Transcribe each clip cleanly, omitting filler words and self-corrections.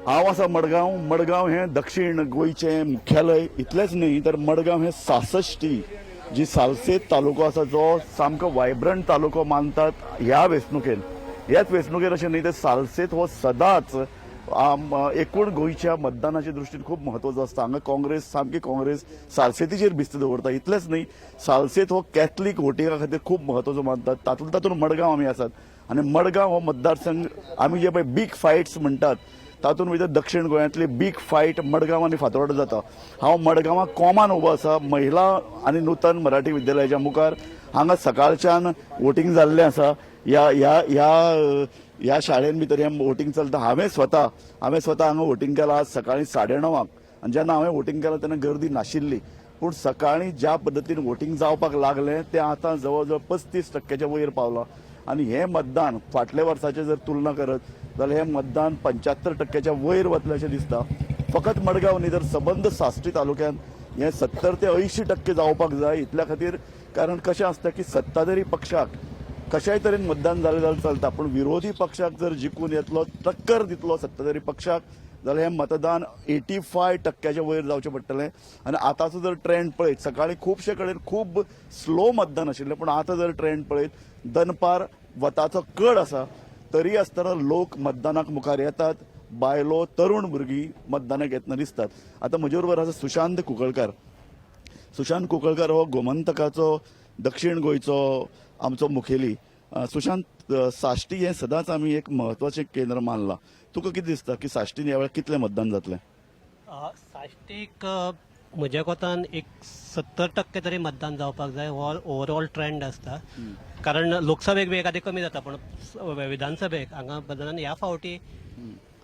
हांव आसा मडगांव. मडगांव हें दक्षिण गोंयचें मुख्यालय. इतलेंच न्ही तर मडगांव हें सासश्टी जी सालसेत तालुको आसा, जो सामको वायब्रंट तालुको मानतात ह्या वेंचणुकेन. ह्याच वेंचणुकेन अशें न्ही तर सालसेत हो सदांच एकूण गोंयच्या मतदानाच्या दृश्टीन खूब म्हत्वाचो आसता. हांगा काँग्रेस, सामकी काँग्रेस सालसेतीचेर भिस्त दवरता. इतलेंच न्ही, सालसेत हो कॅथलीक वोटिंगा खातीर खूब म्हत्वाचो मानतात. तातूंत तातूंत मडगांव आमी आसात आनी मडगांव हो मतदारसंघ आमी जे पळय बीग फायट्स म्हणटात, तातूंत भितर दक्षिण गोंयांतली बीग फायट मडगांव आनी फातोर्डा जाता. हांव मडगांवां कोमान उबो आसा, महिला आनी नूतन मराठी विद्यालयाच्या मुखार. हांगा सकाळच्यान वोटींग जाल्लें आसा. ह्या ह्या ह्या ह्या शाळेन भितर हें वोटींग चलता. हांवें स्वता हांगा वोटींग केलां आज सकाळीं 9:30. आनी जेन्ना हांवें वोटींग केलां तेन्ना गर्दी नाशिल्ली, पूण सकाळीं ज्या पद्दतीन वोटींग जावपाक लागलें तें आतां जवळ जवळ 35 टक्क्याच्या वयर पावलां. आनी हें मतदान फाटल्या वर्साचें जर तुलना करत जाल्यार हें मतदान 75 टक्क्याच्या वयर वतलें अशें दिसता. फकत मडगांव न्ही तर सबंद साश्टी तालुक्यांत हें 70 ते 80 टक्के जावपाक जाय. इतल्या खातीर, कारण कशें आसता की सत्ताधारी पक्षाक कशाय तरेन मतदान जालें जाल्यार चलता, पूण विरोधी पक्षाक जर जिखून येतलो, टक्कर दितलो सत्ताधारी पक्षाक जाल्यार हें मतदान 85 टक्क्याच्या वयर जावचें पडटलें. आनी आतांचो जर ट्रेंड पळयत, सकाळीं खुबशे कडेन खूब स्लो मतदान आशिल्लें, पूण आतां जर ट्रेंड पळयत, दनपार वताचो कड आसा तरी आसतना लोक मतदानाक मुखार येतात. बायलो, तरुण भुरगीं मतदानाक येतना दिसतात. आतां म्हजे बरोबर आसा सुशांत कुंकळकार. सुशांत कुंकळकार हो गोमंतकाचो दक्षिण गोंयचो आमचो मुखेली. सुशांत, साश्टी हें सदांच आमी एक म्हत्वाचें केंद्र मानलां. तुका कितें दिसता की साश्टीन ह्या वेळार कितलें मतदान जातलें? साश्टीक म्हज्या कोतान एक 70% तरी मतदान जावपाक जाय. हो ओवरऑल ट्रेंड आसता, कारण लोकसभेक बी एखादें कमी जाता, पण विधानसभेक हांगा बदलान ह्या फावटी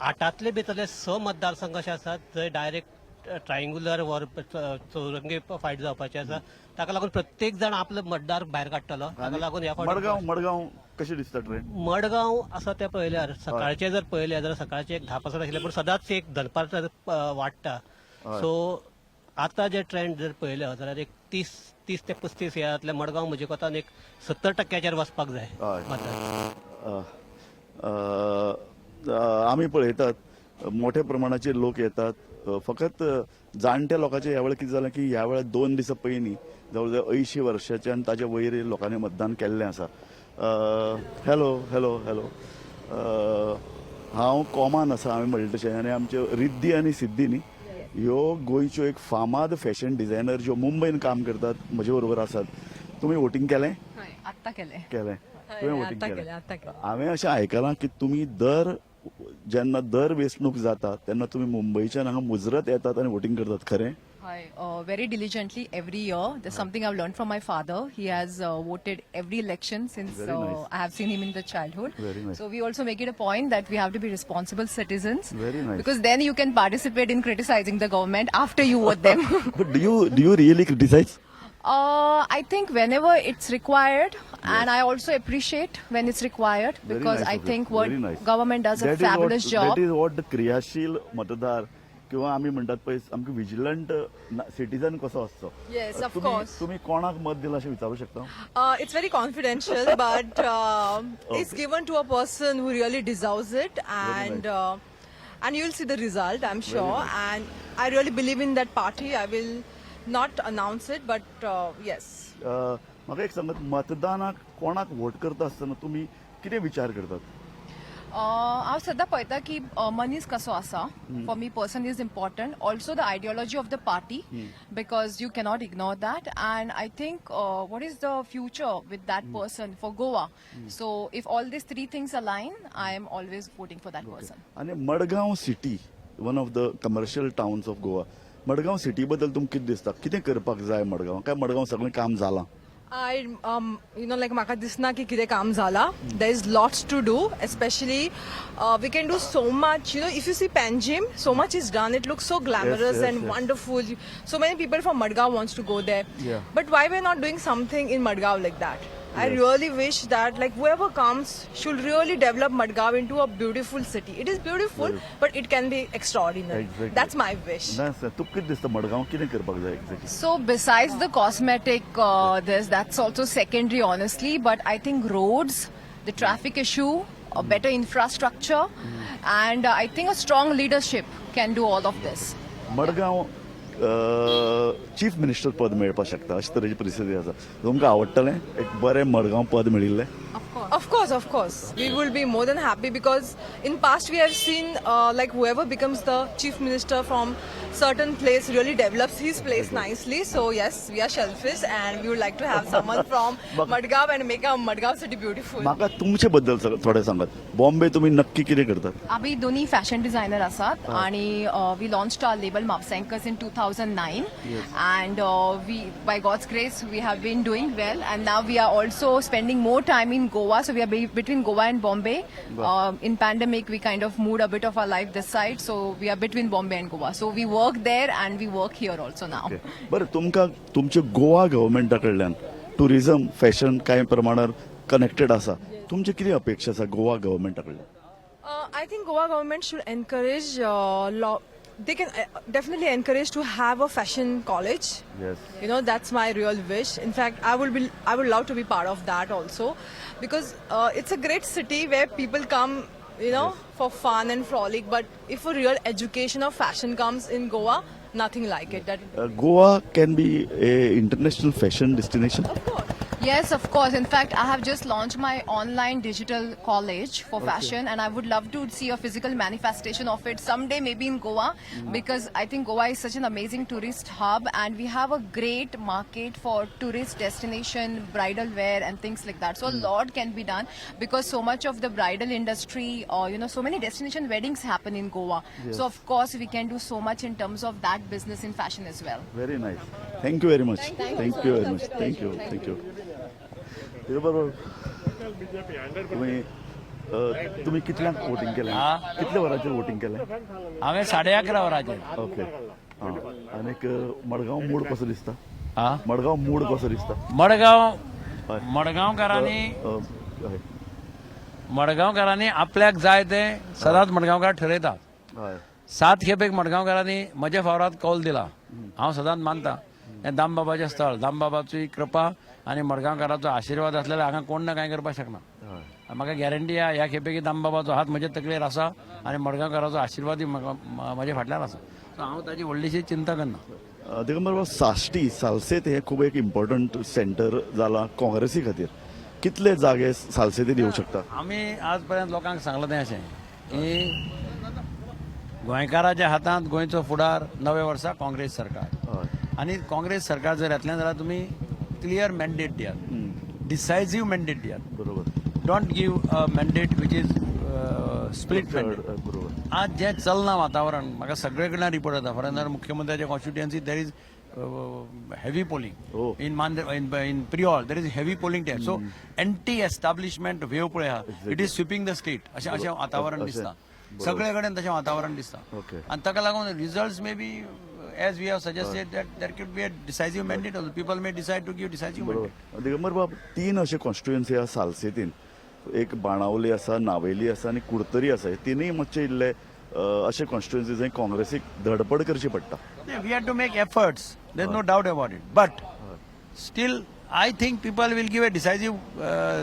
आठांतले भितरले स मतदारसंघ अशे आसात जंय डायरेक्ट ट्रायंगुलर वर चौरंगी फायट जावपाची आसा. ताका लागून प्रत्येक जाण आपलो मतदार भायर काडटलो. ताका लागून ह्या फावटी मडगांव, मडगांव कशें दिसता ट्रेंड? मडगांव आसा तें पळयल्यार, सकाळचें जर पळयलें जाल्यार सकाळचें एक 10% आशिल्लें, पूण सदांच एक दनपार वाडटा. सो आतां जे ट्रेंड जर पळयलो जाल्यार एक 30 ते 35 हे जातले. मडगांव म्हजे कोतान एक 70 टक्क्याचेर वचपाक जाय मतदान. अ, अ, अ, आमी पळयतात, मोठ्या प्रमाणाचेर लोक येतात. फकत जाणट्या लोकांचे ह्या वेळार कितें जालें की ह्या वेळार 2 दिसां पयलीं जवळ जवळ 80 वर्साचे आनी ताच्या वयर लोकांनी मतदान केल्लें आसा. Hello, hello, hello. हांव कॉमान आसा हांवें म्हणलें तशें, आनी आमच्यो रिद्धी आनी सिद्धी न्ही, ह्यो गोंयच्यो एक फामाद फॅशन डिझायनर ज्यो मुंबयन काम करतात, म्हजे बरोबर आसात. तुमी वोटींग केलें? हय, आत्ता केलें. केलें तुवें वोटींग? आत्ता केलें. केलें, आत्ता केलें. हांवें अशें आयकलां की तुमी दर जेन्ना दर वेंचणूक जाता तेन्ना तुमी मुंबयच्यान हांगा मुजरत येतात आनी वोटींग करतात, खरें? हय, very diligently every year. There's something I've learned from my father. He has voted every election since Very nice. I have seen him in the childhood. Very nice. So we also make it a point that we have to be responsible citizens. Very nice. Because then you can participate in criticizing the government after you vote them. But do you really criticize? I think whenever it's required, and I also appreciate when it's required Very because nice I of you. think what Very nice. government does a That is fabulous job. That is what the क्रियाशील मतदार किंवा आमी म्हणटात पळय, सामको vigilant citizen कसो आसचो. Yes, of course. तुमी कोणाक मत दिलां अशें विचारूं शकता? It's very confidential, but it's given to a person who really deserves it, and nice. And you'll see the result, I'm sure. Nice. And I really believe in that party. I will not announce it, but yes. म्हाका एक सांगात, मतदानाक कोणाक vote करता आसतना तुमी कितें विचार करतात? हांव सद्दां पळयता की मनीस कसो आसा. For me, person is important, also the ideology of the party, because you cannot ignore that, and I think what is the future with that person for Goa. So if all these three things align, I am always voting for that person. आनी Madgaon city, one of the commercial towns of Goa, Madgaon city बद्दल तुमकां कितें दिसता? कितें करपाक जाय मडगांव, काय मडगांव सगळें काम जालां? I, like म्हाका दिसना की कितें काम जाला. There is lots to do, especially we can do so much. If you see Panjim, so much is done. It looks so glamorous and wonderful. So many people from Madgaon wants to go there. But why we're not doing something in Madgaon like that? I really wish that, like, whoever comes should really develop Madgaon into a beautiful city. It is beautiful, but it can be extraordinary. That's my wish. ना sir, तुका कितें दिसता, मडगांव कितें करपाक जाय exactly? So besides the cosmetic, this that's also secondary, honestly. But I think roads, the traffic issue, a better infrastructure, And I think a strong leadership can do all of this. Madgaon chief minister पद मेळपाक शकता अशे तरेची परिस्थिती आसा. तुमकां आवडटलें एक बरें मडगांव पद मेळिल्लें? Of course, of course. We will be more than happy because in past we have seen like whoever becomes the chief minister from certain place really develops his place nicely. So yes, we are selfish and we would like to have someone from Madgaon and make our Madgaon city beautiful. म्हाका तुमचे बद्दल थोडें सांगात. बॉम्बे तुमी नक्की कितें करतात? आम्ही दोन्ही फॅशन डिझायनर आसात आणि we launch our label Mapsenkars in 2009, and we, by God's grace, we have been doing well, and now we are also spending more time in Goa, so we are between Goa and Bombay. In pandemic we kind of moved a bit of our life this side, so we are between Bombay and Goa, so we work there and we work here also now. Okay. बरं, तुमकां तुमचे गोवा गव्हर्मेंटा कडल्यान tourism fashion कांय प्रमाणार connected आसा, तुमची कितें अपेक्षा आसा गोवा गव्हर्मेंटा कडल्यान? I think Goa government should encourage law. They can definitely encourage to have a fashion college. Yes. That's my real wish. In fact, I would love to be part of that also, because it's a great city where people come, for fun and frolic. But if a real education of fashion comes in Goa, nothing like it. That Goa can be a international fashion destination. Of course. Yes, of course. In fact, I have just launched my online digital college for fashion, and I would love to see a physical manifestation of it someday, maybe in Goa, because I think Goa is such an amazing tourist hub, and we have a great market for tourist destination, bridal wear, and things like that. So, a lot can be done because so much of the bridal industry, or so many destination weddings happen in Goa. So, of course, we can do so much in terms of that business in fashion as well. Very nice. Thank you very much. Thank you very much. Thank you. Thank you. बरोबर, तुम्ही तुम्ही कितल्यांक voting केलें? कितल्या वरांचेर voting केलें? हांवें 11:30 वरांचेर. ओके. आं, आनीक मडगांव मूड कसो दिसता? हा. मडगांव मूड कसो दिसता? मडगांव हय. मडगांवकारांनी हय. मडगांवकारांनी आपल्याक जाय तें सदांच मडगांवकार ठरयतात. 7 खेपेक मडगांवकारांनी म्हज्या फावरात कौल दिला. हांव सदांच मानता हें दामबाबाचें स्थळ, दामबाबाची कृपा आनी मडगांवकाराचो आशिर्वाद आसल्यार हांगा कोण ना कांय करपाक शकना. म्हाका गॅरंटी आहा, ह्या खेपेक दामबाबाचो हात म्हज्या तकलेर आसा आनी मडगांवकाराचो आशिर्वादूय म्हाका म्हज्या फाटल्यान आसा. सो हांव ताची व्हडलीशी चिंता करना. दिगंबर बाब, साश्टी सालसेत हे खूब एक इम्पॉर्टंट सेंटर जाला काँग्रेसी खातीर. कितले जागे सालसेतीन येवं शकता? आमी आज पर्यंत लोकांक सांगलां तें अशें की गोंयकाराच्या हातांत गोंयचो फुडार. नव्या वर्सा काँग्रेस सरकार आनी काँग्रेस सरकार जर येतलें जाल्यार तुमी क्लियर मॅन्डेट दियात, डिसायजीव मॅन्डेट दियात. Don't give a mandate which is split mandate. आज जें चल्लां वातावरण, म्हाका सगळे कडल्यान रिपोर्ट येता. फॉर एग्जाम्पल, मुख्यमंत्र्याच्या constituency there is heavy polling. In in Priol there is heavy polling. So anti establishment wave पळय आहा, it is sweeping the state. अशें अशें वातावरण दिसता, सगळे कडेन तशें वातावरण दिसता. आनी ताका लागून results may be as we have suggested, that there could be a decisive mandate. People may decide to give decisive mandate. Digambar बाब, तीन अशे कॉन्स्टिट्युएन्सी आहा सालसेतीन. एक बाणावली आसा, नावेली आसा आनी कुडतरी आसा. हे तिनूय मातशे इल्ले अशे कॉन्स्टिट्युएन्सी जंय काँग्रेसीक धडपड करची पडटा. We have to make efforts. There's no doubt about it. But still, I think people will give a decisive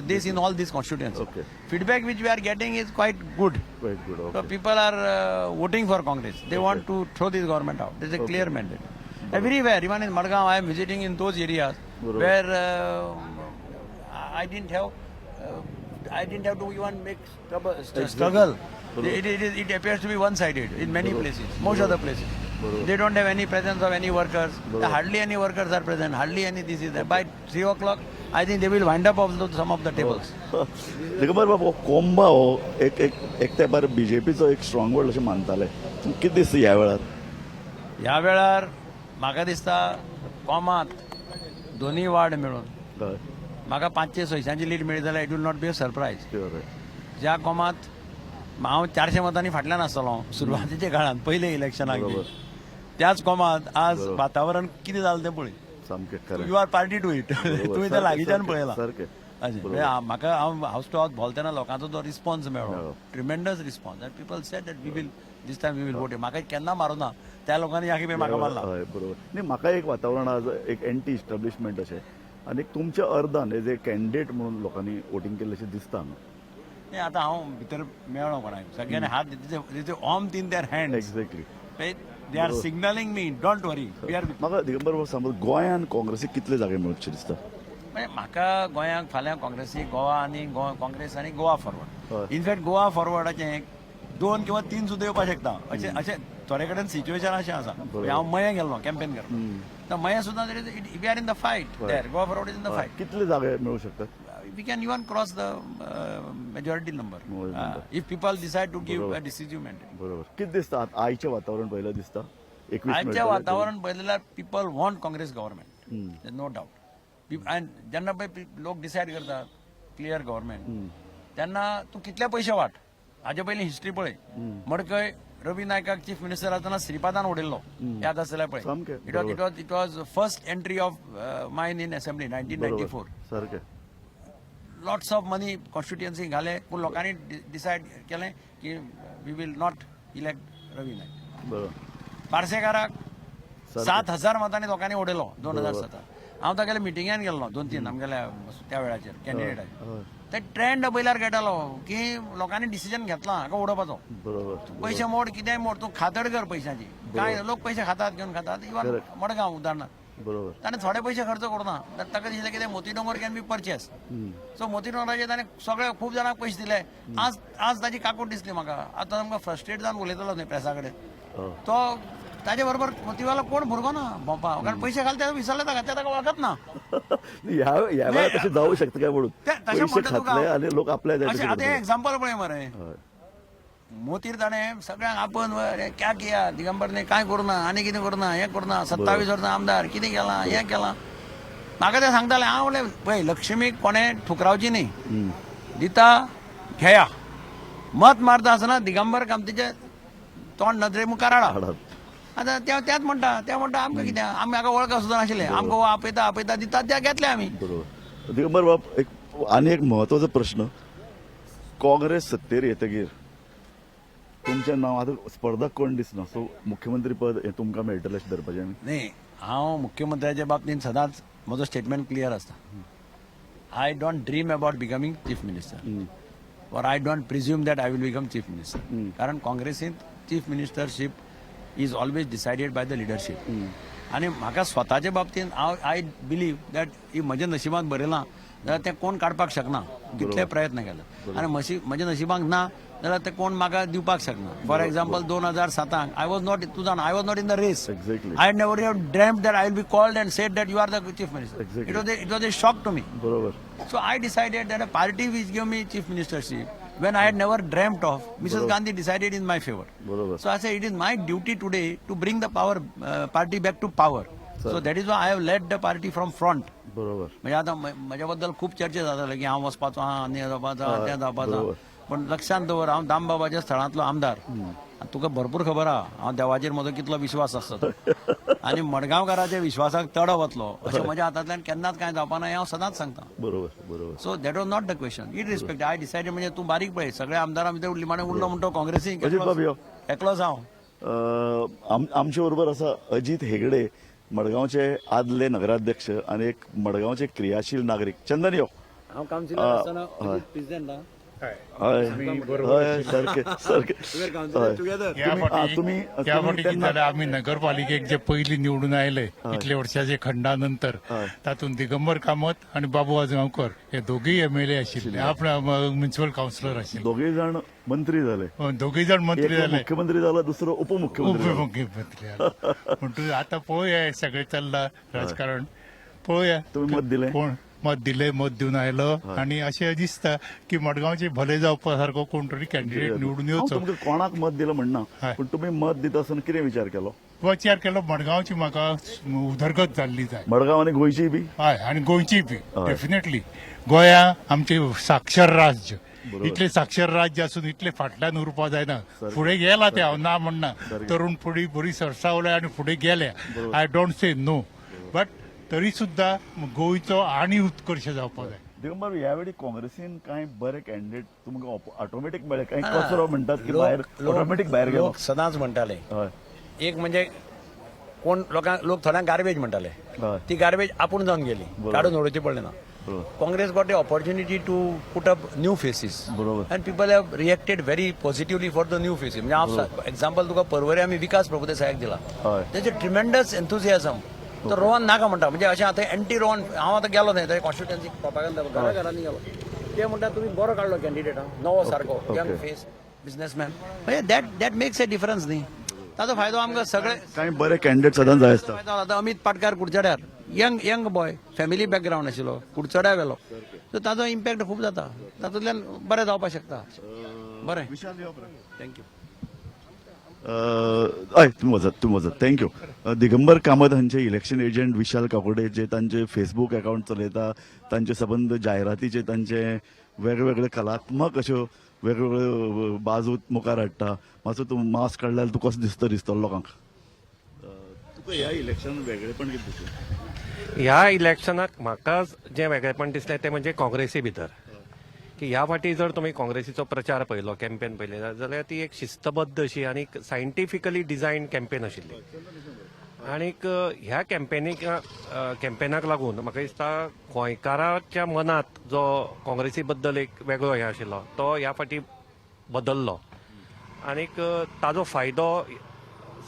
this in all these constituencies. Feedback which we are getting is quite good. Quite good. So people are voting for Congress. They want to throw this government out. There's a clear mandate. Everywhere, even in Madgaon, I am visiting in those areas where I didn't have to even make trouble, struggle. It appears to be one-sided in many places, most of the places. They don't have any presence of any workers. Hardly any workers are present. Hardly any this is there. By 3 o'clock, I think they will wind up of some of the tables. Digambar बाब, हो कोंबा हो एक एक एक तेंपार बीजेपीचो एक strong hold अशें मानताले. तुमकां कितें दिसता ह्या वेळार? ह्या वेळार म्हाका दिसता कोमात दोनूय वार्ड मेळून म्हाका 500 600ची लीड मेळ्ळी जाल्यार it will not be a surprise. ज्या कोमात हांव 400 मतांनी फाटल्यान आसतलो सुरवातीच्या काळांत, पयले इलेक्शनाक बी, त्याच कोमात आज वातावरण कितें जालें तें पळय. सामकें खरें. You are party to it. तुवें तें लागींच्यान पळयलां. अशें म्हणजे म्हाका हांव हावस टू हावस भोंवतना लोकांचो जो रिस्पॉन्स मेळ्ळो, tremendous response, and people said that we will this time we will vote. म्हाका केन्ना मारूना त्या लोकांनी ह्या खेपे म्हाका मारला. हय, बरोबर. न्ही, म्हाका एक वातावरण आज एक एंटी इस्टाब्लिशमेंट अशें आनी तुमच्या अर्दान एज ए कॅन्डिडेट म्हणून लोकांनी वोटींग केल्लें अशें दिसता न्हू? नाही, आतां हांव भितर मेळ्ळो कोणाक, सगळ्यांनी हात warmth in their hand. They are signalling me, don't worry, we are. म्हाका दिगंबर बाब सांग, गोंयान काँग्रेसीक कितले जागे मेळचे दिसता? म्हणजे म्हाका गोंयांक फाल्यां काँग्रेसी गोवा आनी काँग्रेस आनी गोवा फॉरवर्ड, इनफॅक्ट गोवा फॉरवर्डाचें दोन किंवा तीन सुद्दां येवपाक शकता अशें अशें थोडे कडेन सिच्युएशन अशें आसा. हांव मयें गेल्लो कॅम्पेन करपाक, तर मयें सुद्दां we are in the fight there, Goa Forward is in the fight. कितले जागे मेळू शकतात? We can even cross the majority number if people decide to give a decisive mandate. बरोबर. कितें दिसता आतां आयचें वातावरण पयलें दिसता 21 आयचें मेळटलें. वातावरण पळयलें, people want Congress government, no doubt. आनी जेन्ना पळय लोक डिसायड करतात क्लियर गव्हर्मेंट, तेन्ना तूं कितले पयशे वाट. हाजे पयलीं हिस्ट्री पळय, मडकय रवी नायकाक चीफ मिनिस्टर आसतना श्रीपादान उडयल्लो, याद आसल्यार पळय. सामकें. It was first entry of mine in assembly, 1994. सारकें. लॉट्स ऑफ मनी कॉन्स्टिट्युएन्सी घाले, पूण लोकांनी डिसायड केलें की we will not elect Ravi Naik. पार्सेकाराक 7,000 मतांनी लोकांनी उडयलो 2007. हांव तागेल्या मिटिंगेन गेल्लो दोन तीन आमगेल्या त्या वेळाचेर कॅन्डिडेटाचेर. ते ट्रेंड पयल्यार कळटालो की लोकांनी डिसिजन घेतला हाका उडोवपाचो. पयशे मोड, कितेंय मोड, तूं खातड कर पयशांची. कांय लोक पयशे खातात, घेवन खातात. इवन मडगांव उदाहरणार्थ, ताणें थोडे पयशे खर्च करुना, ताका दिसलें कितें Moti Dongor can be purchase. So मोती डोंगराचेर ताणें सगळे खूब जाणांक पयशे दिले. आज आज ताची काकूट दिसली म्हाका. आतां आमकां फ्रस्ट्रेट जावन उलयतलो न्ही प्रेसा कडेन. तो ताजे बरोबर मोतीवालो कोण भुरगो ना भोंवपा, कारण पयशे घालते ते विसरले ताका, ते ताका वळखत ना. ह्या ह्या वेळार तशें जावं शकता काय म्हणून तशें पयशे म्हणटा तुका. खातले आनी लोक आपल्या जाय अशें तशें आतां करतले. एग्जाम्पल पळय मरे, मोतीर ताणें सगळ्यांक आपोवन अरे क्या किया दिगंबरने, कांय करुना आनी कितें करुना, हें करुना, 27 वर्सां आमदार, कितें केलां, हें केलां. म्हाका तें सांगतालें. हांव म्हणलें पळय, लक्ष्मीक कोणें ठुकरावची न्ही, दिता घेया. मत मारता आसतना दिगंबर कामतीचें तोंड नदरे मुखार हाडा. हाडात. आतां ते तेच म्हणटा, ते म्हणटा आमकां कितें, आमी हाका वळख सुद्दां नाशिल्लें, आमकां हो आपयता आपयता दिता त्या घेतले आमी. बरोबर. दिगंबर बाब, एक आनी एक म्हत्वाचो प्रश्न, काँग्रेस सत्तेर येतगीर तुमचें नांव आतां स्पर्धक कोण दिसना, सो मुख्यमंत्री पद हें तुमकां मेळटलें अशें धरपाचें आमी? न्ही, हांव मुख्यमंत्र्याच्या बाबतींत सदांच म्हजो स्टेटमेंट क्लियर आसता. I don't dream about becoming chief minister or I don't presume that I will become chief minister, कारण काँग्रेसींत chief ministership is always decided by the leadership. आनी म्हाका स्वताच्या बाबतींत हांव I believe that he म्हज्या नशिबांत बरयलां जाल्यार तें कोण काडपाक शकना, कितले प्रयत्न केले. आनी म्हज्या नशिबांक ना जाल्यार तें कोण म्हाका दिवपाक शकना. For example, 2007 I was not, तूं जाणा, I was not in the race. I never have dreamt that I will be called and said that you are the chief minister. It was a shock to me. So I decided that a party which gave me chief ministership when I had never dreamt of, Mrs. Gandhi decided in my favor. So I said it is my duty today to bring the party back to power. So that is why I have led the party from front. म्हणजे आतां म्हज्या बद्दल खूब चर्चा जाताले की हांव वचपाचो आहा, आनी हें जावपाचो आहा, तें जावपाचो आहा. पूण लक्षांत दवर, हांव दामबाबाच्या स्थळांतलो आमदार आनी तुका भरपूर खबर आहा हांव देवाचेर म्हजो कितलो विश्वास आसता तो. आनी मडगांवकाराच्या विश्वासाक तडो वतलो अशें म्हज्या हातांतल्यान केन्नाच कांय जावपा ना, हें हांव सदांच सांगता. बरोबर बरोबर So that was not the question. Irrespective, I decided, म्हणजे तूं बारीक पळय, सगळ्या आमदारां भितर निमाणें उरलो म्हणटा काँग्रेसीक अजित बाब यो. एकलोच हांव. आमचे बरोबर आसा अजित हेगडे, मडगांवचे आदले नगराध्यक्ष आनी एक मडगांवचे क्रियाशील नागरीक. चंदन यो. हांव कावन्सिलर आसतना प्रेसिडेंट. हय हय, सारकें सारकें. हय. या तुम्ही- तुम्ही या फावटी कितें तेन्ना- जालें, आमी नगरपालिकेक जे पयलीं निवडून आयले इतले वर्साचे खंडा नंतर, तातूंत दिगंबर कामत आनी बाबू आजगांवकर हे दोगूय एमएलए आशिल्ले, आपणा म्युनिसिपल कावन्सिलर आशिल्ले. दोगूय जाण मंत्री जाले. दोगूय जाण मंत्री एक जाले. मुख्यमंत्री जाला, दुसरो उपमुख्यमंत्री जाला. उपमुख्यमंत्री जालो. म्हणटूच आतां पळोवया, हें सगळें चल्लां राजकारण, पळोवया. तुमी मत दिलें? कोण मत दिलें, मत दिवन आयलो आनी अशें दिसता की मडगांवचे भले जावपा सारको कोण तरी कॅन्डिडेट निवडून हांव येवचो. तुमकां कोणाक मत दिलें म्हणना, पूण तुमी मत दिता आसतना कितें विचार केलो? विचार केलो, मडगांवची म्हाका उदरगत जाल्ली जाय. मडगांव आनी गोंयची बी. हय, आनी गोंयची बी डेफिनेटली. गोंया आमचे साक्षर राज्य, इतले साक्षर राज्य आसून इतले फाटल्यान उरपा जायना. फुडें गेला ते, हांव ना म्हणना, तरुण पिढी बरी सरसावल्या आनी फुडें गेल्या, I don't say no, but तरी सुद्दां गोंयचो आनी उत्कर्श जावपाक जाय. दिगंबर, ह्या वेळी काँग्रेसीन कांय बरे कॅन्डिडेट तुमकां ऑटोमॅटीक मेळ्ळे, कांय कचरो म्हणटात की भायर ऑटोमॅटीक भायर गेलो? लोक सदांच म्हणटाले, एक म्हणजे कोण लोकांक, लोक थोड्यांक गार्बेज म्हणटाले, ती गार्बेज आपूण जावन गेली, काडून उडोवची पडली ना. Congress got the opportunity to put up new faces. बरोबर. And people have reacted very positively for the new faces. म्हणजे हांव एक्झाम्पल तुका परवरी आमी विकास प्रभुदेसायाक दिला. तेजे ट्रिमेंडस एन्थुजियाझम. तो रोहन नाका म्हणटा, म्हणजे अशें आतां एंटी रोहन. हांव आतां गेलो थंय, थंय कॉन्स्टिट्युएन्सी प्रोपागंडा घरा घरांनी गेलो. ते म्हणटा तुमी बरो काडलो कॅन्डिडेट, नवो सारको, यंग फेस, बिझनेसमॅन. म्हणजे that makes a difference न्ही. ताजो फायदो आमकां सगळे. कांय बरे कॅन्डिडेट सदांच जाय आसता. फायदो आतां Amit Patkar कुडचड्यार, young young boy, family background आशिल्लो, कुडचड्या वेलो, सो ताजो इम्पॅक्ट खूब जाता. तातूंतल्यान बरें जावपाक शकता. बरें, thank you. हय, तुमी वचात, तुमी वचात. Thank you. Digambar Kamat हांचे इलेक्शन एजंट विशाल काकोडे, जे तांचे फेसबूक अकाउंट चलयता, तांचे सबंद जायरातीचे, तांचे वेगवेगळे कलात्मक अश्यो वेगवेगळ्यो बाजू मुखार हाडटा. मातसो तूं मास्क काडल्यार तूं कसो दिसता दिसतलो लोकांक. तुका ह्या इलेक्शन वेगळेपण कितें दिसलें? ह्या इलेक्शनाक म्हाका जें वेगळेपण दिसलें तें म्हणजे काँग्रेसी भितर, की ह्या फाटी जर तुमी काँग्रेसीचो प्रचार पळयलो, कॅम्पेन पळयले जाल्यार ती एक शिस्तबद्ध अशी आनी सायंटिफिकली डिझायन कॅम्पेन आशिल्ली. आनीक ह्या कॅम्पेनाक लागून म्हाका दिसता गोंयकाराच्या मनांत जो काँग्रेसी बद्दल एक वेगळो हें आशिल्लो तो ह्या फाटी बदल्लो आनीक ताजो फायदो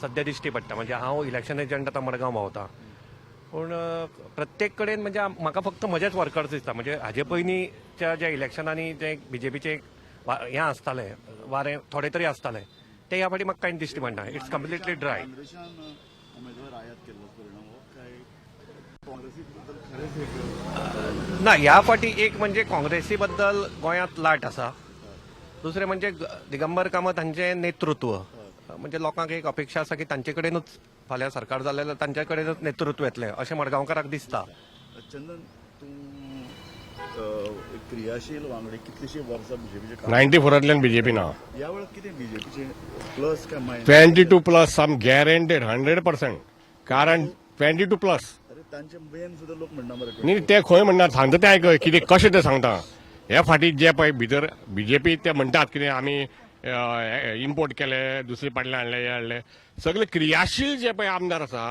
सद्या दिश्टी पडटा. म्हणजे हांव इलेक्शन एजंट आतां मडगांव भोंवता, पूण प्रत्येक कडेन म्हणजे म्हाका फक्त म्हजेच वर्कर्स दिसता. म्हणजे हाजे पयलींच्या ज्या इलेक्शनांनी जे बीजेपीचे हें आसतालें, वारें थोडें तरी आसतालें, तें ह्या फाटी म्हाका कांयच दिश्टी पडना. It's completely dry. काँग्रेसान उमेदवार आयात केल्लो परिणाम हो काय काँग्रेसी बद्दल खरेंच एक ना, ह्या फाटी एक म्हणजे काँग्रेसी बद्दल गोंयांत लाट आसा, दुसरें म्हणजे दिगंबर कामत हांचें नेतृत्व, म्हणजे लोकांक एक अपेक्षा आसा की तांचे कडेनूच फाल्यां सरकार जालें जाल्यार तांचे कडेनूच नेतृत्व येतलें अशें मडगांवकाराक दिसता. चंदन, तूं एक क्रियाशील वांगडी, कितलीशीं वर्सां बीजेपीचें काम. 94तल्यान बीजेपी ना. ह्या वेळार कितें बीजेपीचें प्लस काय मायनस? 22 प्लस आम गॅरंटेड 100%, कारण 22 प्लस. अरे, तांचे मेन सुद्दां लोक म्हणना मरे. न्ही, ते खंय म्हणना, सांगता ते आयक कितें कशें तें सांगता. हे फाटी जे पळय भितर बीजेपी ते म्हणटात कितें आमी इम्पोर्ट केले, दुसरे पाटल्यान हाडले, हे हाडले, सगळे क्रियाशील जे पळय आमदार आसा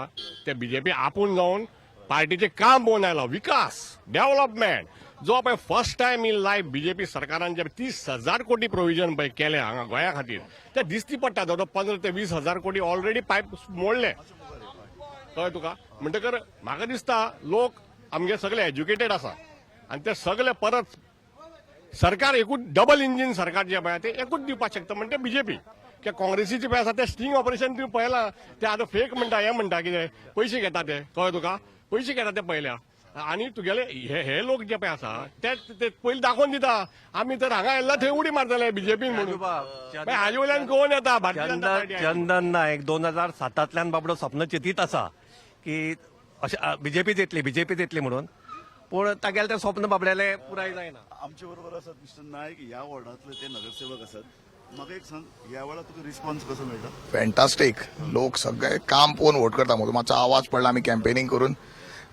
ते बीजेपी आपूण जावन पार्टीचें काम पळोवन आयलो. विकास, डेव्हलपमेंट जो पळय first time in life BJP सरकारान जे 30,000 कोटी प्रोविजन पळय केलें हांगा गोंया खातीर, ते दिसती पडटा. जवळ 15 ते 20 हजार कोटी ऑलरेडी पायप मोडले, कळ्ळें तुका? म्हणटकर म्हाका दिसता लोक आमगे सगळे एज्युकेटेड आसा आनी ते सगळे परत सरकार एकूच, डबल इंजीन सरकार जे पळय ते एकूच दिवपाक शकता, म्हणटे बीजेपी. कित्याक काँग्रेसीचे पळय आसा ते स्टिंग ऑपरेशन तुवें पळयलां, ते आतां फेक म्हणटा, हे म्हणटा कितें पयशे घेता ते, कळ्ळें तुका? पयशे घेता ते पळयल्या. आनी तुगेले हे हे लोक जे पळय आसा ते ते पयलीं दाखोवन दिता, आमी तर हांगा येयला थंय उडी मारतले बीजेपीन म्हणून. मागीर हाजे वयल्यान कळोन येता भारतीय जनता चंदन पार्टी. चंदन नायक 2007तल्यान बाबडो स्वप्न चिंतीत आसा की अशें बीजेपीच येतली, बीजेपीच येतली म्हणून, पूण तागेलें तें स्वप्न बाबड्यालें पुराय जायना. आमचे बरोबर आसात मिस्टर नायक, ह्या वॉर्डांतले ते नगरसेवक आसात. म्हाका एक सांग, ह्या वेळार तुका रिस्पॉन्स कसो मेळटा? फॅन्टास्टीक. लोक सगळे काम पळोवन वोट करता. म्हजो मातसो आवाज पडला. आमी कॅम्पेनिंग करून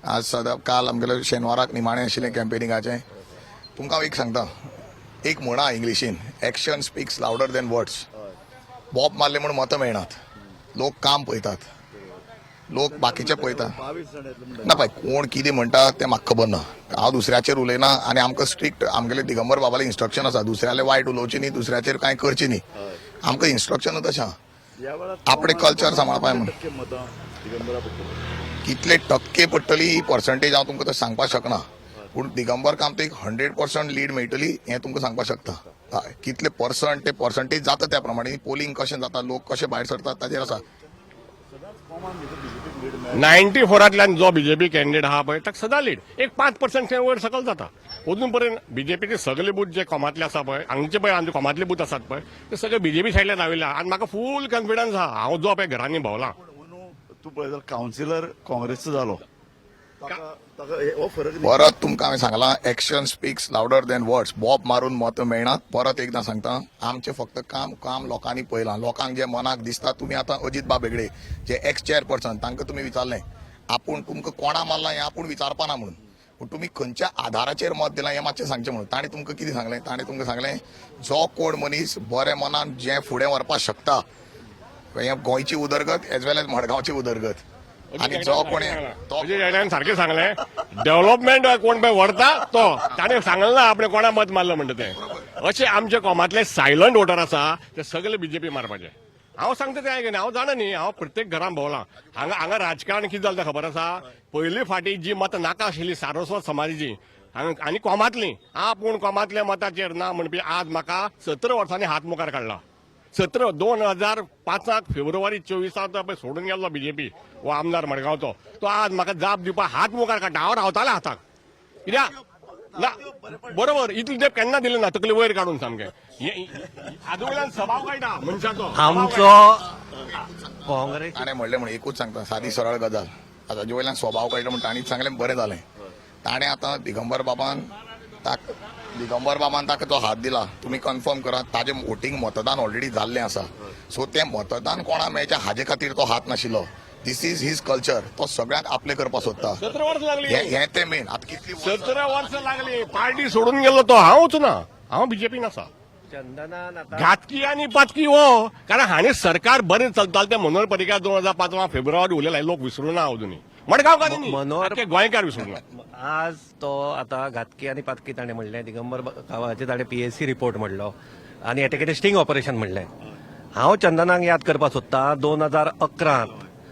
आज सदां काल आमगेले शेनवाराक निमाणें आशिल्लें कॅम्पेनिंगाचें. तुमकां हांव एक सांगता, एक म्हणा इंग्लिशीन, "Action speaks louder than words." Bob मारले म्हूण मतां मेळनात. लोक काम पळयतात, लोक बाकीचे पळयतात. 22 जाण येतले म्हणटा. ना, पळय, कोण कितें म्हणटा तें म्हाका खबर ना. हांव दुसऱ्याचेर उलयना आनी आमकां स्ट्रिक्ट आमगेले दिगंबर बाबाले इन्स्ट्रक्शन आसा, दुसऱ्याले वायट उलोवचें न्ही, दुसऱ्याचेर कांय करचें न्ही. आमकां इन्स्ट्रक्शन तशें आहा. ह्या वेळार आपणें कल्चर सांबाळपा म्हूण. टक्के मतां दिगंबरा पडटली? कितले टक्के पडटली ही पर्संटेज हांव तुमकां तशें सांगपाक शकना, पूण दिगंबर कामतीक 100% लीड मेळटली हें तुमकां सांगपाक शकता. हय, कितले पर्संट ते पर्संटेज जाता त्या प्रमाणे, पोलिंग कशें जाता, लोक कशे भायर सरतात ताजेर आसा. सदांच कॉमन भितर बीजेपीक लीड मेळटा. 94तल्यान जो बीजेपी कॅन्डिडेट आहा पळय ताका सदां लीड, एक 5% वयर सकल जाता. अजून पर्यंत बीजेपीचे सगळे बूथ जे कोमांतले आसा पळय, हांगचे पळय आमचे कोमांतले बूथ आसात पळय, ते सगळे बीजेपी सायडल्यान राविल्ले आनी म्हाका फूल कॉन्फिडन्स आहा, हांव जो पळय घरांनी भोंवला. पूण अंदू तूं पळय जाल्यार कावन्सिलर काँग्रेसचो जालो, ताका ताका हो फरक न्ही. परत तुमकां हांवें सांगलां, "Action speaks louder than words." Bob मारून मत मेळनात. परत एकदां सांगता, आमचें फक्त काम. काम लोकांनी पळयलां, लोकांक जें मनाक दिसता. तुमी आतां अजीत बाब हेगडे जे एक्स चेअरपर्सन तांकां तुमी विचारलें, आपूण तुमकां कोणा मारला हें आपूण विचारपा ना म्हणून, पूण तुमी खंयच्या आधाराचेर मत दिलां हें मातशें सांगचें म्हणून. ताणें तुमकां कितें सांगलें? ताणें तुमकां सांगलें, जो कोण मनीस बऱ्या मनान जें फुडें व्हरपाक शकता हें गोंयची उदरगत एज वेल एज मडगांवची उदरगत आनी जो कोणी तो अजय हेगड्यान सारकें सांगलें. डेव्हलपमेंट कोण पळय व्हरता तो ताणें सांगलें ना आपणे कोणा मत मारलं म्हणटा तें. अशे आमच्या कोमांतले सायलंट वोटर आसा ते सगळे बीजेपी मारपाचे. हांव सांगता तें आयकना, हांव जाणा न्ही, हांव प्रत्येक घरान भोंवलां. हांगा हांगा राजकारण कितें जालें तें खबर आसा. पयली फाटी जी मतां नाका आशिल्ली सारस्वत समाजाची हांगा आनी कोमांतली, आपूण कोमांतल्या मताचेर ना म्हणपी आज म्हाका 17 वर्सांनी हात मुखार काडला. 17 2005 फेब्रुवारी 24 तो पळय सोडून गेल्लो बीजेपी हो आमदार मडगांवचो, तो आज म्हाका जाप दिवपाक हात मुखार काडटा. हांव रावतालें हाताक, कित्याक ना बरोबर इतली तेप केन्ना दिले ना, तकली वयर काडून सामकें. हातूं वयल्यान सभाव कळटा मनशाचो. आमचो काँग्रेस ताणें म्हणलें म्हणून एकूच सांगता, सादी सरळ गजाल. आतां ताजे वयल्यान स्वभाव कळटा म्हूण ताणीच सांगलें, बरें जालें. ताणें आतां दिगंबर बाबान ताका तो हात दिला. तुमी कन्फर्म करात, ताजें वोटींग मतदान ऑलरेडी जाल्लें आसा. सो तें मतदान कोणा मेळचें हाजे खातीर तो हात नाशिल्लो. This is his culture. तो सगळ्यांक आपलें करपाक सोदता. 17 वर्सां लागली. हें तें मेन. आतां कितली वर्सां 17 वर्सां लागली, पार्टी सोडून गेल्लो तो. हांवच ना, हांव बीजेपीन आसा. चंदनान आतां घातकी आनी पातकी हो, कारण हाणें सरकार बरें चलतालें तें मनोहर पर्रीकार 2005 फेब्रुवारी उलयला, लोक विसरूं ना अजुनूय. मडगांवकार न्ही, आख्खे गोंयकार विसरूं ना. आज तो आतां घातकी आनी पातकी ताणें म्हणलें, दिगंबर गांवाचेर ताणें पीएसी रिपोर्ट म्हणलो आनी हें कितें स्टिंग ऑपरेशन म्हणलें. हांव चंदनाक याद करपाक सोदता, 2011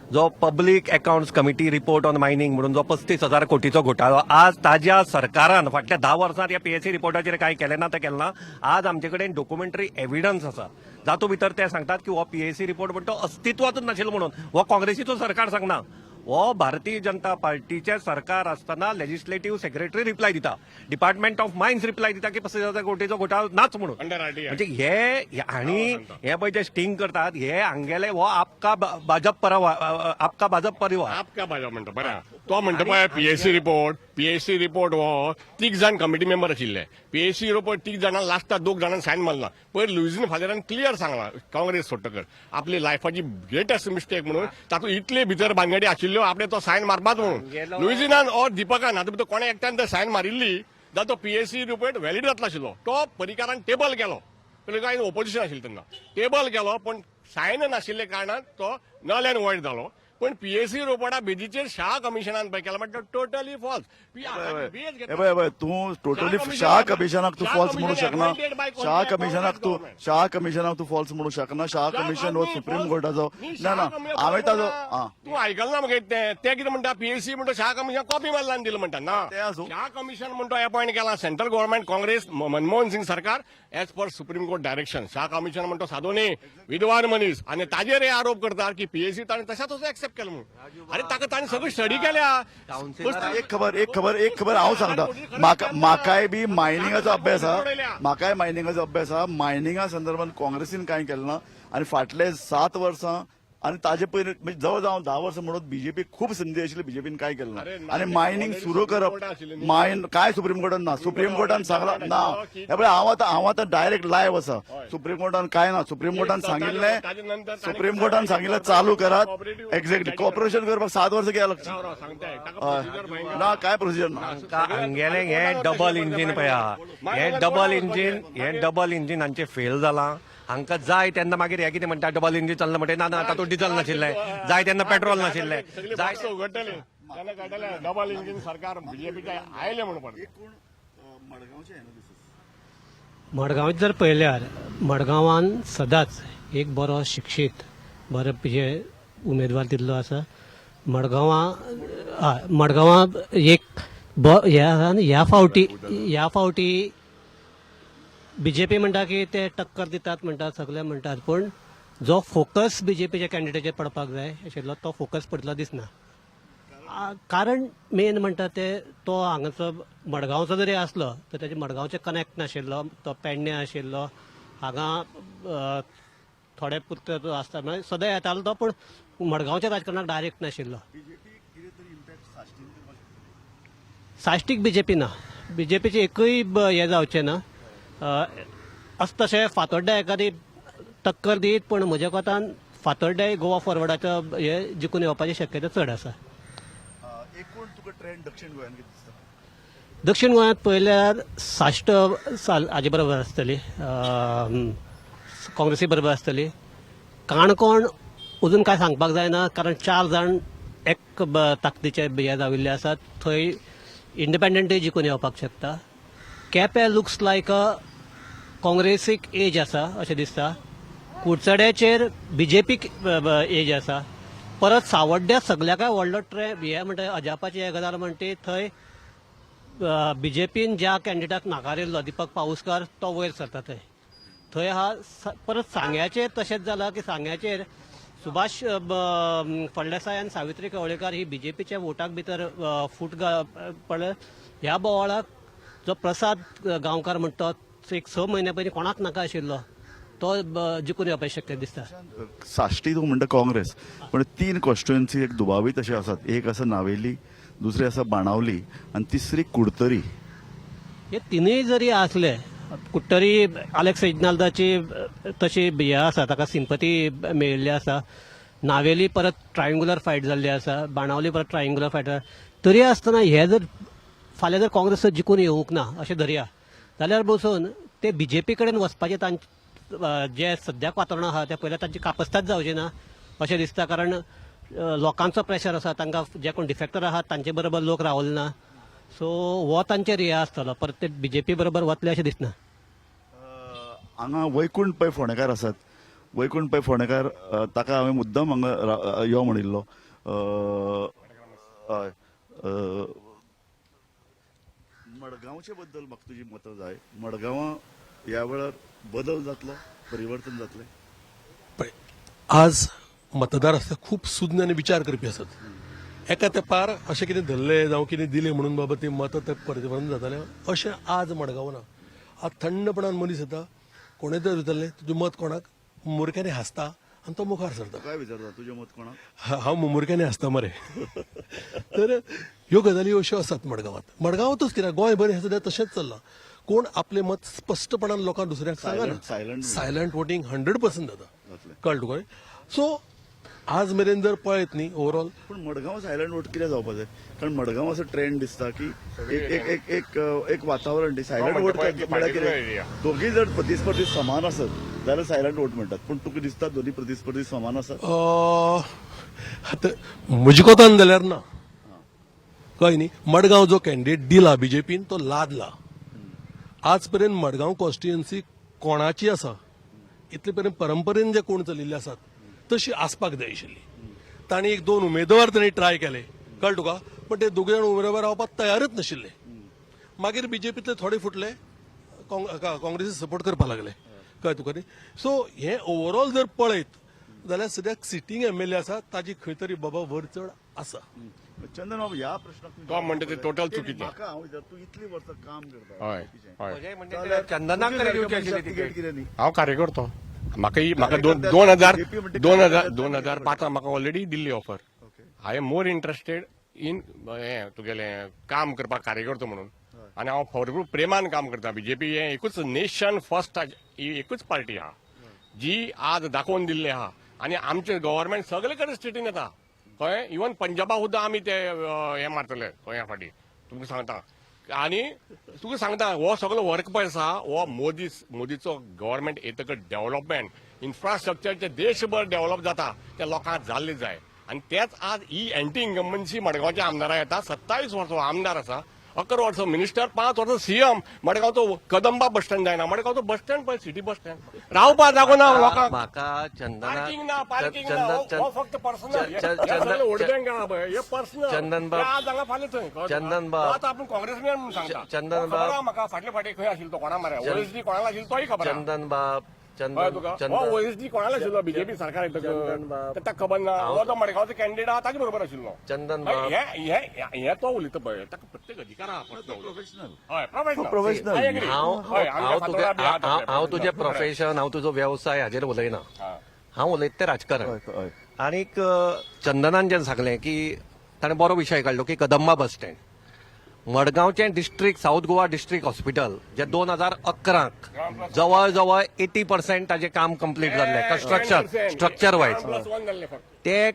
जो Public Accounts Committee report on mining म्हणून जो 35,000 कोटीचो घोटाळो, आज ताज्या सरकारान फाटल्या 10 वर्सांत ह्या पीएसी रिपोर्टाचेर कांय केलें ना तें केलें ना. आज आमचे कडेन डॉक्युमेंटरी एविडन्स आसा, जातूंत भितर ते सांगतात की हो पीएसी रिपोर्ट म्हणटा तो अस्तित्वातच नाशिल्लो म्हणून. हो काँग्रेसीचो सरकार सांगना, हो भारतीय जनता पार्टीचे सरकार आसतना लेजिस्लेटिव्ह सेक्रेटरी रिप्लाय दिता, डिपार्टमेंट ऑफ मायन्स रिप्लाय दिता की 35,000 कोटीचो घोटाळो नाच म्हणून. Under RTI. म्हणजे हे आणि हे पळय जे स्टिंग करतात हे हांगेले, हो आपका भाजप परिवार, आपका भाजप परिवार. आपका भाजप म्हणटा बरें. तो म्हणटा पळय पीएसी रिपोर्ट, पीएसी रिपोर्ट हो तीग जाण कमिटी मेंबर आशिल्ले. पीएसी रिपोर्ट तीग जाणां लास्टाक दोग जाणांनी सायन मारला. पयर लुईझीन फादरान क्लियर सांगला, काँग्रेस सोडटकर आपली लायफाची ग्रेटेस्ट मिस्टेक म्हणून, तातूंत इतले भितर भानगडी आशिल्ल्यो, आपणे तो सायन मारपाच म्हणून. लुईझिनान ऑर दिपकान हातूंत भितर कोणें एकट्यान जर सायन मारिल्ली जाल्यार तो पीएसी रिपोर्ट व्हॅलिड जातलो आशिल्लो. तो पर्रीकारान टेबल केलो, कांय ओपोजिशन आशिल्लें तेन्ना, टेबल केलो, पण सायन नाशिल्ल्या कारणान तो नल अँड वॉयड जालो. पण पीएसी रिपोर्टा बेजीचेर शाह कमिशनान पळय केला म्हणटा, टोटली फॉल्स. हे पळय, हे पळय, तूं टोटली शाह कमिशनाक तूं फॉल्स म्हणू शकना. शाह कमिशनाक तूं फॉल्स म्हणू शकना. शाह कमिशन हो सुप्रीम कोर्टाचो. ना ना, हांवें ताजो आं तूं आयकल ना मगे तें. ते कितें म्हणटा, पीएसी म्हणटा शाह कमिशन कॉपी मारला आनी दिलें म्हणटा ना. तें आसूं. शाह कमिशन म्हणटा अपॉयंट केला सेंट्रल गव्हर्नमेंट, काँग्रेस, मनमोहन सिंग सरकार, as per Supreme Court direction. Shah commission म्हणतो सादो न्ही, विद्वान मनीस, आनी ताजेर हे आरोप करतात की पीएसी ताणें तशाच तसो एक्सेप्ट केलो म्हणून. आरे, ताका ताणें सगळी स्टडी केल्या. एक खबर, एक खबर, एक खबर हांव सांगता. म्हाका म्हाकाय बी मायनिंगाचो अभ्यास आहा, म्हाकाय मायनिंगाचो अभ्यास आहा. मायनिंगा संदर्भात काँग्रेसीन कांय केलें ना आनी फाटले 7 वर्सां आनी ताजे पयलीं म्हणजे जवळ जवळ 10 वर्सां म्हणून बीजेपी खूब संदी आशिल्ली, बीजेपीन काय केलें ना. आनी मायनिंग सुरू करप, मायन काय सुप्रीम कोर्टान ना, सुप्रीम कोर्टान सांगला ना. हे पळय, हांव आतां डायरेक्ट लायव्ह आसा. सुप्रीम कोर्टान काय ना, सुप्रीम कोर्टान सांगिल्लें, सुप्रीम कोर्टान सांगिल्लें चालू करात. एक्झॅक्टली, कॉपरेशन करपाक 7 वर्सां कित्याक लागची? राव राव, सांगताय ताका procedure भयंकर. ना, काय प्रोसिजर ना. हांगेलें हें डबल इंजीन पळय आहा, हें डबल इंजीन, हें डबल इंजीन हांचें फेल जालां. हांकां जाय तेन्ना मागीर हें कितें म्हणटा, डबल इंजीन चल्लां म्हणटा. ना ना, तातूंत डिझल नाशिल्लें जाय तेन्ना, पेट्रोल नाशिल्लें सगळी जाय. बॉक्स उगडटले तेन्ना कळटलें डबल इंजीन सरकार बीजेपीचे आयलें म्हणून परत. मडगांवांत जर पळयल्यार मडगांवान सदांच एक बरो शिक्षीत बरो हे उमेदवार दिल्लो आसा मडगांवां. हय, मडगांवां एक हे आसा आनी ह्या फावटी बीजेपी म्हणटा की ते टक्कर दितात म्हणटात, सगळे म्हणटात, पूण जो फोकस बीजेपीच्या कॅन्डिडेटाचेर पडपाक जाय आशिल्लो तो फोकस पडलो दिसना. कारण मेन म्हणटा ते तो हांगाचो मडगांवचो जरी आसलो तर तेजे मडगांवचे कनेक्ट नाशिल्लो. तो पेडणे आशिल्लो, हांगा थोडे पुरते तो आसता, म्हळ्यार सदां येतालो तो, पूण मडगांवच्या राजकारणाक डायरेक्ट नाशिल्लो. साश्टीक बीजेपी ना, बीजेपीचे एकूय हें जावचें ना. अशें तशें फातोड्ड्या एखादी टक्कर दीत, पूण म्हज्या कोतान फातोड्ड्याय गोवा फॉरवर्डाचो हे जिखून येवपाची शक्यता चड आसा. एकूण तुका ट्रेंड दक्षिण गोंयांत कितें दिसता? दक्षिण गोंयांत पळयल्यार साश्ट साल हाजे बरोबर आसतली, काँग्रेसी बरोबर आसतली. काणकोण अजून काय सांगपाक जायना, कारण चार जाण एक ताकदीचे हे जाविल्ले आसात थंय. इंडिपेंडंटूय जिखून येवपाक शकता. केपें लुक्स लायक अ काँग्रेसीक एज आसा अशें दिसता. कुडचड्याचेर बीजेपीक एज आसा. परत सावड्ड्या सगल्याकय व्हडलो ट्रेंड हे म्हणटा, अजापाची हे गजाल म्हणटा, थंय बीजेपीन ज्या कॅन्डिडेटाक नाकारिल्लो, दीपक पाऊसकार, तो वयर सरता थंय. थंय आहा. परत सांग्याचेर तशेंच जालां की सांग्याचेर सुभाष फळदेसाय आनी सावित्री कवळेकार ही बीजेपीच्या वोटाक भितर फूट पडले. ह्या बोवाळाक जो प्रसाद गांवकार म्हणटा, तो एक 6 म्हयन्या पयलीं कोणाक नाका आशिल्लो, तो जिखून येवपाची शक्यता दिसता. साश्टी तूं म्हणटा काँग्रेस, पण तीन कॉन्स्टिट्युएन्सी एक दुबावीत अशे आसात. एक आसा नावेली, दुसरी आसा बाणावली आनी तिसरी कुडतरी. हे तिनूय जरी आसले, कुडटरी आलेक्स रेजिनाल्दाची तशी हे आसा, ताका सिंपती मेळिल्ली आसा. नावेली परत ट्रायंगुलर फायट जाल्ली आसा. बाणावली परत ट्रायंगुलर फायट. तरी आसतना हे जर फाल्यां जर काँग्रेस जर जिखून येवंक ना अशें धरया जाल्यार बसून ते बीजेपी कडेन वचपाचें तांचे जे सद्याक वातावरण आहा, ते पयल्यार तांची कापस्ताद जावची ना अशें दिसता, कारण लोकांचो प्रेशर आसा तांकां. जे कोण डिफेक्टर आहात तांचे बरोबर लोक रावले ना. सो हो तांचेर हे आसतलो, परत ते बीजेपी बरोबर वतले अशें दिसना. हांगा वैकुंठ पै फोंडेकार आसात. वैकुंठ पै फोंडेकार, ताका हांवें मुद्दम हांगा यो म्हणिल्लो. हय, मडगांवचे बद्दल म्हाका तुजी मतां जाय. मडगांवां ह्या वेळार बदल जातलो, परिवर्तन जातलें? पळय, आज मतदार आसता खूब सुज्ञ आनी विचार करपी आसत. एका तेंपार अशें कितें धरलें जावं कितें दिलें म्हणून बाबा ती मतां ते परिवर्तन जातालें, अशें आज मडगांव ना. आज थंडपणान मनीस येता, कोणें तर विचारलें तुजें मत कोणाक, मुमुरख्यांनी हांसता आनी तो मुखार सरता. काय विचारता, तुजें मत कोणाक? हांव मुमुरख्यांनी हांसता मरे. तर ह्यो गजाली अश्यो आसात मडगांवांत. मडगांवांतूच कित्याक, गोंयभर हें सद्या तशेंच चल्लां. कोण आपलें मत स्पश्टपणान लोकांक दुसऱ्यांक सांगना. Silent. सायलंट वोटींग 100% जाता. जातलें. कळ्ळें तुका? सो आज मेरेन जर पळयत न्ही ओवरऑल पूण मडगांव सायलंट वोट कित्याक जावपा जाय? कारण मडगांव असो ट्रेंड दिसता की एक एक एक एक एक वातावरण सायलंट वोट म्हळ्यार कितें, दोगीय जर प्रतिस्पर्धी समान आसत जाल्यार सायलंट वोट म्हणटात. पूण तुका दिसता दोन्ही प्रतिस्पर्धी समान आसात? आतां म्हज्या कोतान जाल्यार ना. कळ्ळें न्ही? मडगांव जो कॅन्डिडेट दिला बीजेपीन तो लादला. आज पर्यंत मडगांव कॉन्स्टिट्युएन्सी कोणाची आसा इतले पर्यंत परंपरेन जे कोण चलिल्ले आसात तशी आसपाक जाय आशिल्ली. तांणी एक दोन उमेदवार तांणी ट्राय केले, कळ्ळें तुका? पण ते दोग जाण उमेदवार रावपाक तयारच नाशिल्ले. मागीर बीजेपीतले थोडे फुटले, काँग्रेसीक सपोर्ट करपाक लागले. कळ्ळें तुका न्ही? सो हे ओवरऑल जर पळयत जाल्यार सद्याक सिटींग एमएलए आसा ताजी खंय तरी बाबा वरचड आसा. चंदन बाबू, ह्या प्रश्नाक तुमी तो म्हणटा ते total चुकीचें. म्हाका हांव विचार, तूं इतली वर्सां काम करता हय हय म्हजें म्हणजे चंदनाक तरी दिवची आशिल्ली तिकेट कितें न्ही? हांव कार्यकर्तो. म्हाका ही म्हाका दोन 2000 2000 2005 म्हाका already Delhi offer. I am more interested in हें तुगेलें काम करपाक, कार्यकर्तो म्हणून, आनी हांव भरपूर प्रेमान काम करता. बीजेपी हें एकूच नेशन फर्स्ट ही एकूच पार्टी आहा जी आज दाखोवन दिल्ली आहा. आनी आमचे गव्हर्मेंट सगळे कडेन स्टेटीन येता, कळ्ळें? इवन पंजाबा सुद्दां आमी ते हें मारतले गोंया फाटी, तुमकां सांगता. आनी तुका सांगता, हो सगळो वर्क पळय आसा हो मोदीचो गव्हर्मेंट येतकच डेव्हलपमेंट इन्फ्रास्ट्रक्चरचे देशभर डेव्हलप जाता, ते लोकांक जाल्ले जाय. आनी तेच आज ही एंटी इन्कम्बन्सी मडगांवच्या आमदारा येता. 27 वर्सां हो आमदार आसा, 11 वर्सां मिनिस्टर, 5 वर्सां सीएम. मडगांवचो कदंबा बस स्टँड जायना. मडगांवचो बस स्टँड पळय, सिटी बस स्टँड, रावपा जागो ना लोकांक. म्हाका चंदना पार्किंग ना, पार्किंग ना. हो फक्त पर्सनल वोट बँक आहा पळय, हे पर्सनल. चंदन बाब. आज हांगा फाल्यां थंय, कळ्ळें तुका? चंदन बाब. आतां आपूण काँग्रेसमॅन म्हणून सांगता. चंदन हो खबर बाब. आहा म्हाका, फाटले फाटी खंय आशिल्लो तो, कोणा मरे ओएसडी कोणाला आशिल्लो तोय खबर आहा. चंदन बाब. कळ्ळें चंदन तुका? हो चंदन ओएसडी कोणाला आशिल्लो बीजेपी सरकार चंदन बाब. येतकच ताका खबर ना. हो तो मडगांवचो कॅन्डिडेट आहा, ताचे बरोबर आशिल्लो. चंदन बाब. हे हे हे तो उलयता पळय, ताका प्रत्येक अधिकार आहा प्रश्न उलोवपाचो. प्रोफेशनल. हय, प्रोफेशनल. प्रोफेशनल. I agree. हांव हय, आमच्या हांव तुगे फातोरा बी आहा हांव हांव तसले. तुजें प्रोफेशन, हांव तुजो वेवसाय हाजेर उलयना. हांव उलयता तें राजकारण. हय हय आनीक चंदनान जें सांगलें की ताणें बरो विशय काडलो की कदंबा बस स्टँड, मडगांवचें district, south Goa district hospital जे 2011क जवळ जवळ 80% ताजें काम कंप्लीट जाल्लें, construction structure wise, plus one जाल्लें फक्त. ते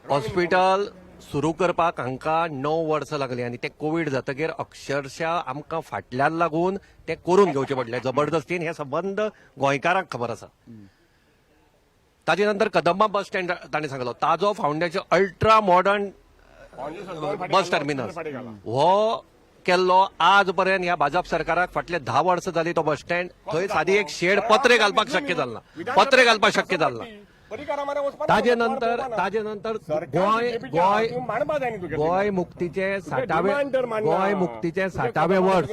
हॉस्पिटल सुरू करपाक हांकां 9 वर्सां लागलीं आनी ते कोवीड जातकीर अक्षरशः आमकां फाटल्यान लागून तें करून घेवचें पडलें जबरदस्तीन. हें संबंद गोंयकारांक खबर आसा. ताजे नंतर कदंबा बस स्टँड ताणें सांगलो, ताजो foundation, ultra modern bus terminus हो. केल्लो आज पर्यंत ह्या भाजप सरकाराक फाटले 10 वर्सां जाली तो बस स्टँड थंय सादी एक शेड पत्रे घालपाक शक्य जालें ना, पत्रे घालपाक शक्य जालें ना. ताजे नंतर गोंय गोंय गोंय मुक्तीचे 60वे, गोंय मुक्तीचे 60वे वर्स,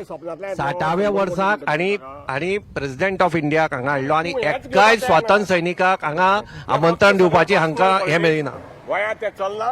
60व्या वर्साक आणि आणि प्रेसिडेंट ऑफ इंडियाक हांगा हाडलो आनी एकाय स्वातंत्र्य सैनिकाक हांगा आमंत्रण दिवपाची हांकां हें मेळना. गोंयांत तें चल्लां.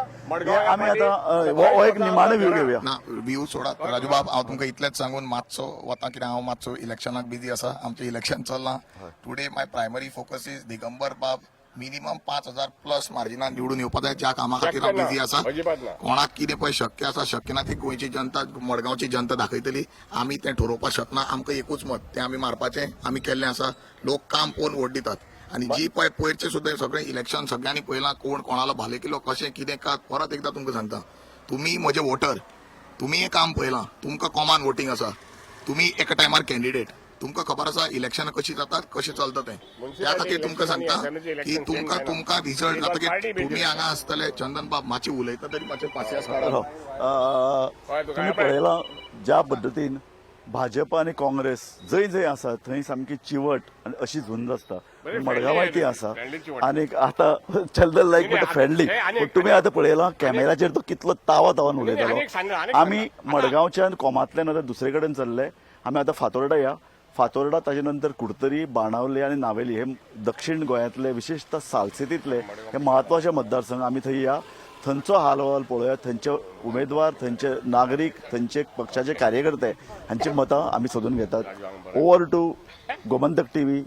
आमी आतां हो एक निमाणो व्यू घेवया. ना, व्यू सोडात राजूबाब. हांव तुमकां इतलेंच सांगून मातसो वता, कित्याक हांव मातसो इलेक्शनाक बिजी आसा. आमचें इलेक्शन चल्लां. Today my primary focus is Digambar बाब मिनिमम 5000 प्लस मार्जिनान निवडून येवपा जाय, ज्या कामा खातीर हांव शक्य ना. बिजी आसा. अजिबात ना. कोणाक कितें पळय शक्य आसा शक्य ना, ती गोंयची जनता, मडगांवची जनता दाखयतली. आमी तें ठरोवपाक शकना. आमकां एकूच मत, तें आमी मारपाचें आमी केल्लें आसा. लोक काम पळोवन वोट दितात आनी जी पळय पयरचे सुद्दां सगळें इलेक्शन सगळ्यांनी पळयलां, कोण कोणालो भाले किलो कशें कितें का. परत एकदां तुमकां सांगता, तुमी म्हजे वोटर, तुमी हें काम पळयलां, तुमकां कॉमन वोटींग आसा, तुमी एका टायमार कॅन्डिडेट, तुमकां खबर आसा इलेक्शन कशी जातात, कशें चलता तें. त्या खातीर तुमकां सांगता की तुमकां तुमकां रिजल्ट जातकीर तुमी हांगा आसतले. चंदन बाब मातशें उलयता तरी मातशें पासियेंस काडा. तुम्ही पळयलां ज्या पद्दतीन भाजप आनी काँग्रेस जंय जंय आसा थंय सामकी चिवट आनी अशी झुंज आसता. मडगांवाय ती आसा. आनी आतां चंदन नायक म्हणटा फ्रेंडली, पूण तुमी आतां पळयलां कॅमेराचेर तो कितलो तावा तावान उलयतालो. आमी मडगांवच्यान कोमांतल्यान आतां दुसरे कडेन चल्ले. आमी आतां फातोर्डा या, फातोर्डा, ताजे नंतर कुडतरी, बाणावले आनी नावेली हे दक्षिण गोंयांतले, विशेषतः सालसेतीतले हे म्हत्वाचे मतदारसंघ. आमी थंय या, थंयचो हाल अहवाल पळोवया, थंयचे उमेदवार, थंयचे नागरीक, थंयचे पक्षाचे कार्यकर्ते हांची मतां आमी सोदून घेतात. Over to Gomantak TV.